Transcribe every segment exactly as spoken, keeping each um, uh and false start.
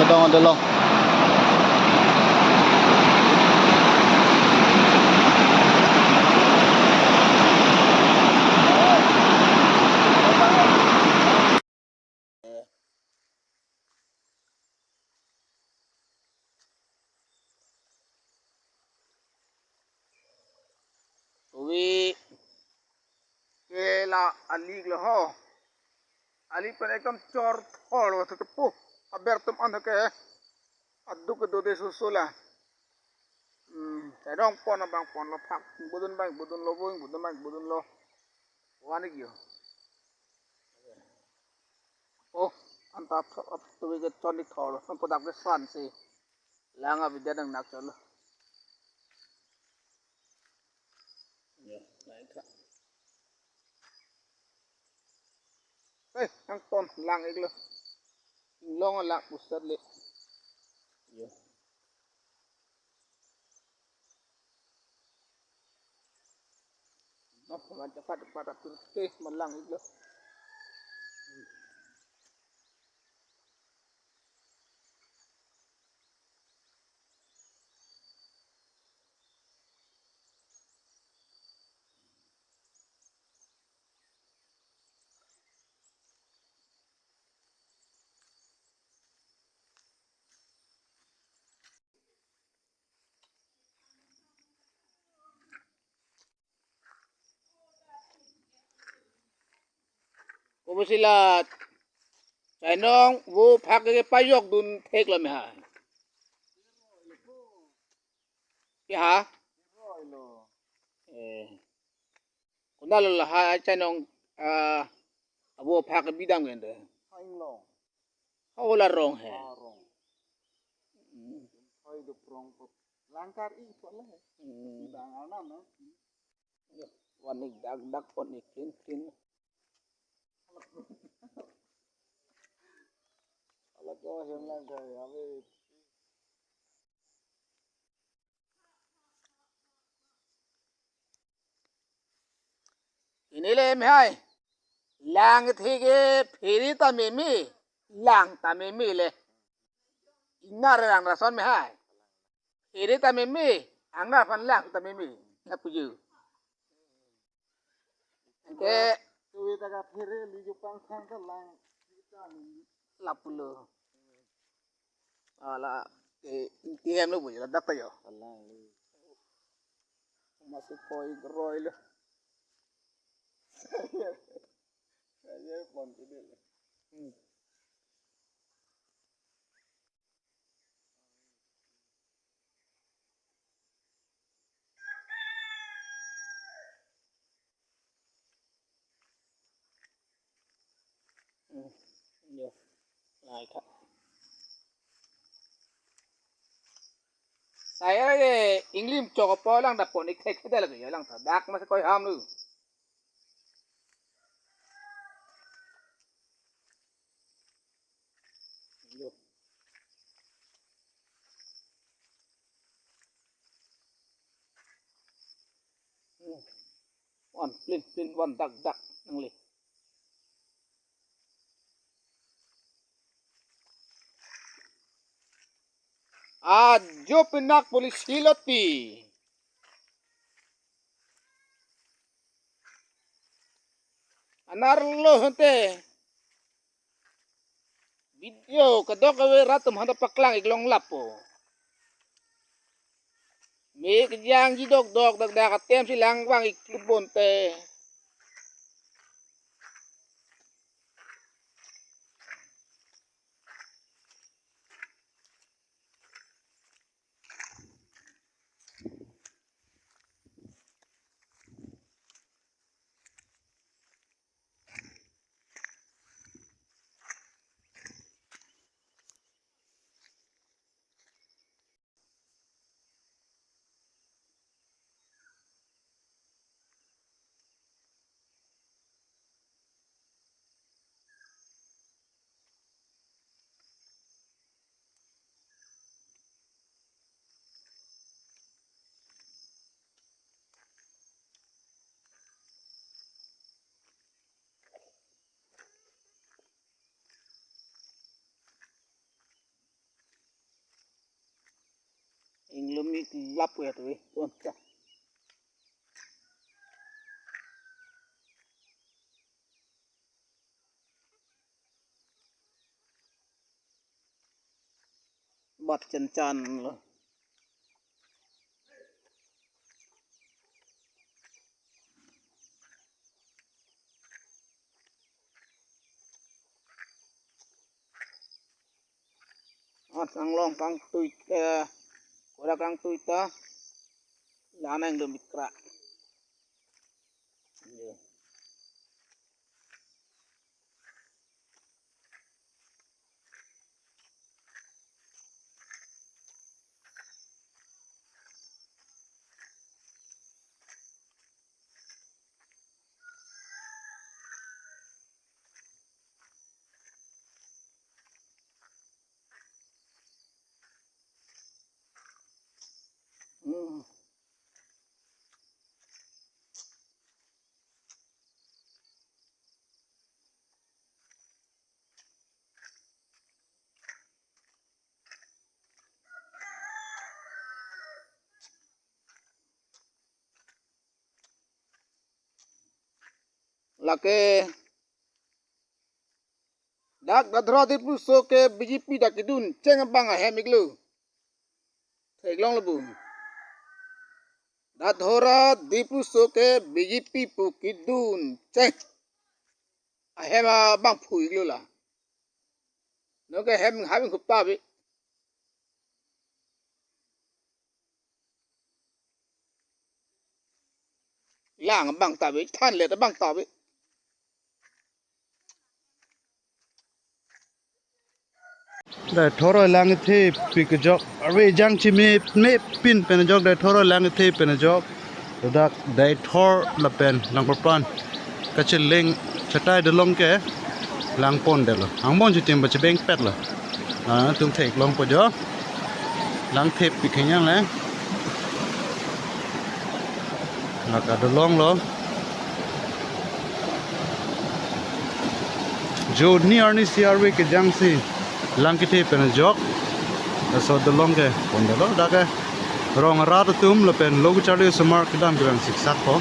Dong dolo. Wi ke la ali lo ho. Ali pen ekdom chor thor lo, tho ke pu. Aber atum an tho ke aduk ke dode susu la. Hmm, chedong pon abang pon lo, phak budun abang budun lo, bung budun abang budun lo. Van-ik yo. Oh, anta ap tu ke chon-ik thor lo, nang kodak ke san si. Lang abidet nang nak cholo. Ya, naik kak. Eh, nang ton lang-ik lo. Long lang pusat le. Ya. Nah, macam kat pada turte malang-ik lo. Kobo si la chainong vo phak ke pajok dun thek lo me ha. Ke ha? Eh. Konat lo la ha chainong, ah, avo phak bidam ke nde. Ha inglong. Ha vo la rong he. Ah, rong. Hmm. Hoi do prong pot. Langkar i pot le. Hmm. Bang anam no. Van-ik dak dak pon-ik clean clean. Ala ko hem lang kai ave. Pini le me hai. Lang thik ke phere ta meme, lang ta meme le. Ingnar lang lason me hai. Phere ta meme, ingnar aphan lang ta meme. Lapu ju. Ke tuwi ta kaphere li ju pangthang ta lang. Lapu lo. Ala, eh, ingti hem lo bu, ladak ta yo. Alang li. Masih koi geroi lo. Saya pon kidil. Hmm. Hmm, yo. Lai kha. Saya ke inglim chok apo lang dapon ik thek thek lagi ya lang ta. Dak masih koi ham lu. Yo. Hmm. Van plin plin van dak dak nangli. Ajo pinak polisi loti. Anerlo hente. Video kedok ave rat atum hanta paklang-ik long lapo. Me kejangji dokdok dakdak atem si lang vang-ik klubon te. Mi lap ya tu, eh. Tuan ka. Bat chan chan lo. At anglong kangtui, eh, kodak kangtui ta, lanang dum ikra. Iya. Hmm. Lake dak Dathora Dipluso ke B J P dak kedun cheng abang ahem iklo. Theklong lo bu. Dathora Dipluso ke B J P pu kedun cheng ahem abang phu iklo la. Noke hem habing khup ta bi. Lang abang ta bi, than let abang ta bi. Dathora lang thepi kejok, arve jangchi me, mepin pen ajok, Dathora lang the pen ajok. Ladak Dathor lapen Langpurpran kacheleng chatai dolong ke lang pon detlo. Angbong chitim ba chebeng petlo. Ah, tum theklongpo jo. Lang thepi khenyang le. Laka dolong lo. Joni arnisi arve kejangsi lang kethe pen ajok. Laso dolong ke pon detlo dak ke. Rong arat atum lapen lo kacharli osomar kedam kevang siksak po.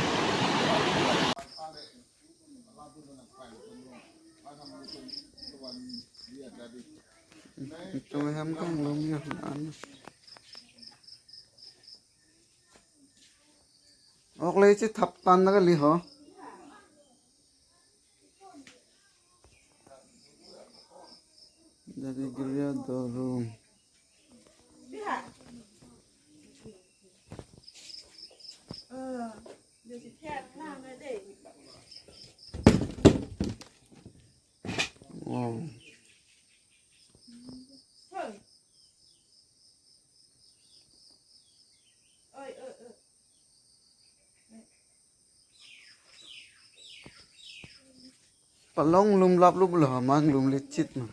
Itum hem kanglong ya an. Ok le chethap tan ta kali ho. Jadi geria dorum. Wow. Palong lum laplup lo, mang lum lechit ma.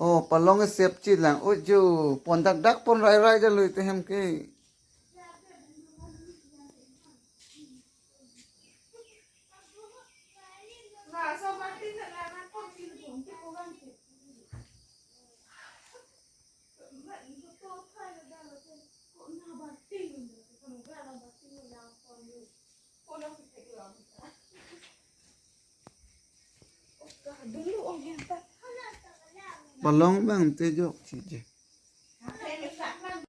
Oh, palong sep chit lang. Ojo, pon dak dak pon rai rai ja lui te hem ke. Palong bang te jok chije.